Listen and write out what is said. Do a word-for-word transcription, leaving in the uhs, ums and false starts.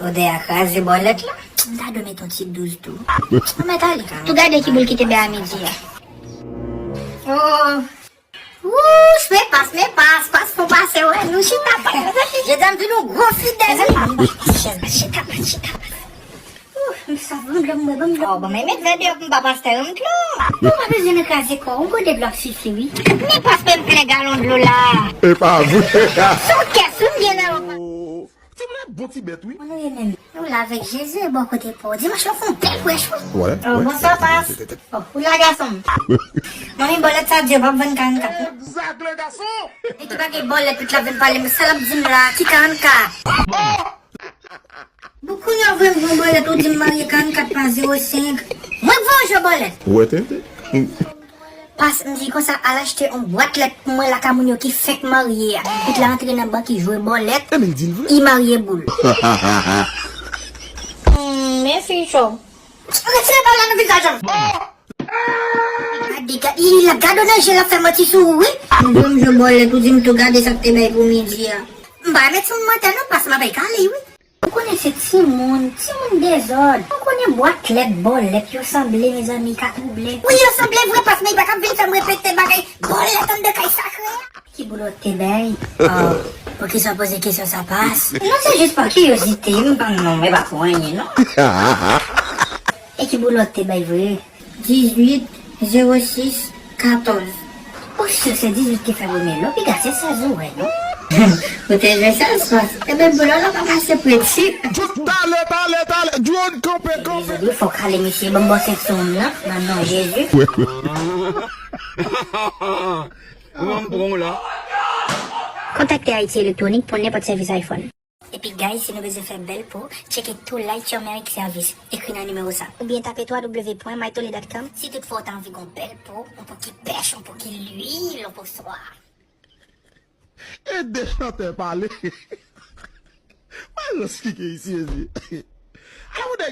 Odè a kraze bòlèt la. M ta dwe met yon ti douz tou. Mwen mèt ale kanmenm. Tou gade ki boul ki te bay a midi a. Oh. Wouch, men pas, men pas, pas fon pase, wè, nou chita pa. Je dam vin yon gwo fidèl. Chita, chita, chita. Ouh, m sòf, ban m dlo, m bwè, ban m dlo. Oh, bon, men met vè deyò pou m pa pastè, m dlo. Ou pa bezwen nan kraze kò, yon gode dlo ap sifi, wi. Men pas, men m plen galon dlo la. E pa vre. Son kès, wi, m byen nan. Ti moun nan bon ti bèt, wi. Konnen w ye menm? Nou la avèk Jezi bò kote pa w. Dimanch lan fè yon bèl prèch, wi. Wè. Oh, bonswa, pas. Oh, ou la, gason m. Manmi, bòlèt sa di yo p ap vann karannkat, non? Egzak, le gason. E ki bagay bòlèt tout la vin pale, men sa l ap di m la, ki karannkat? Oh! Bon, kounye a w voye m yon bòlèt, ou di m marye karannkat pa zewo senk. Mwen k voye w jwe bòlèt. Ou wè tenten. Pas, m di konsa, al achte yon bwat lèt pou mwen lakay moun yo ki fenk marye a. Pitit la antre nan bank, li jwe bòlèt, li marye boul. Hmm, men fi cho. Retire pa w la nan vizaj an. Gade, gade, li la gade w nan je l ap fè manti sou ou, wi. Mwen menm jwe bòlèt, ou di m tou gade sa k te bay pou midi a. M pa met sou mantè non, pas m ap kale, wi. Ou konnen se timoun, timoun dezòd. Ou konnen bwat lèt, bòlèt, yo sanble, mezanmi, ka twouble. Wi, yo sanble vre, pas, men li pa t ap vin fè m repete bagay bòlèt anndan kay sakre a. Ki boulòt te bay? Oh, poukisa w poze kesyon sa, pas? Non, se jis pa kiryozite, m pa, non, mwen pa pou anyen, non. E ki boulòt te bay vre? Dizuit, zewo sis, katòz. Ou si se dizuit ki fè premye lo, piga se sèz ou wè, non? Ou te jwe sèz, pas. Ebyen, boulòt la pa pase preti. Talè, talè, talè, John, kanpe, kanpe. Jodi, fòk ale, mesye, ban m bò sent sou m nan, nan non Jezi. Wè, wè. Kòman m pran w la? Kontakte Haiti Electronic pou nenpòt sèvis iPhone. Epi guys, si nou bezwen fè bèl po, tcheke tou Light Your Merrick Service. Ekri nan nimewo sa. Oubyen tape w w w pwen mytoli dot com. Si toutfwa w ta anvi gon bèl po, yon po ki pèch, yon po ki lwil, yon po swa. E de chantè pale. Wè rans ki gen isi, mezanmi. Awoudè